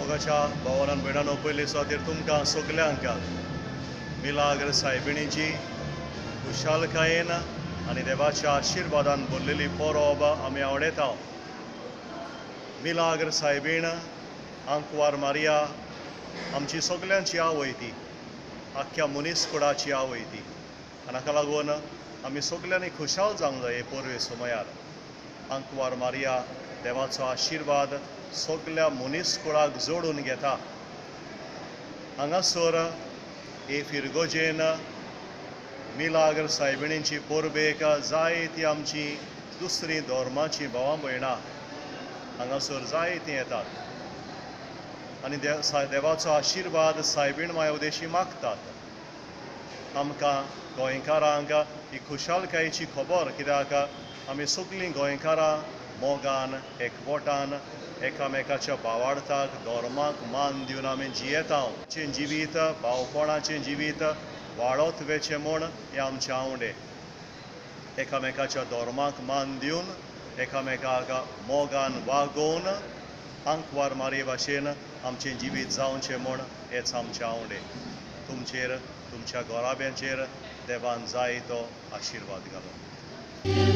मोगाच्या भावान भयणांनो, पयले सुवातेर तुमकां सगल्यांक मिलाग्र सायबिणीची खुशालकायेन आनी देवाच्या आशिर्वादान भरलेली परब आमी आवडयता. मिलाग्र सायबीण आंकवार मारिया आमची सगल्यांची आवय ती, आख्ख्या मनीसकुळाची आवय ती, आनी हाका लागून आमी सगल्यांनी खुशाल जावंक जाय हे परबे समयार. आंकवार मारिया देवाचो आशिर्वाद सगल्या मनीसकुळाक जोडून घेता. हांगासर हे फिरगोजेन मिलाग्र सायबिणींची परबेक जायती आमची दुसरी धर्माची भावां भयणां हांगासर जायतीं येतात आनी देवाचो आशिर्वाद सायबीण माय उदेशी मागतात. आमकां गोंयकारांक ही खुशालकायेची खबर, कित्याक आमी सगलीं गोंयकारां मोगान एकवटान एकामेकाच्या भावार्थाक धर्माक मान दिवन आमी जियेता. जिवीत भावपणाचें जिवीत वाडत वेचें म्हूण हें आमचें आंवडे. एकामेकाच्या धर्माक मान दिवन एकामेकाक मोगान वागोवन आंकवार मारये भाशेन आमचें जिवीत जावचें म्हूण हेच आमचें आंवडे. तुमचेर तुमच्या घराब्यांचेर देवान जाय तो आशिर्वाद घालो.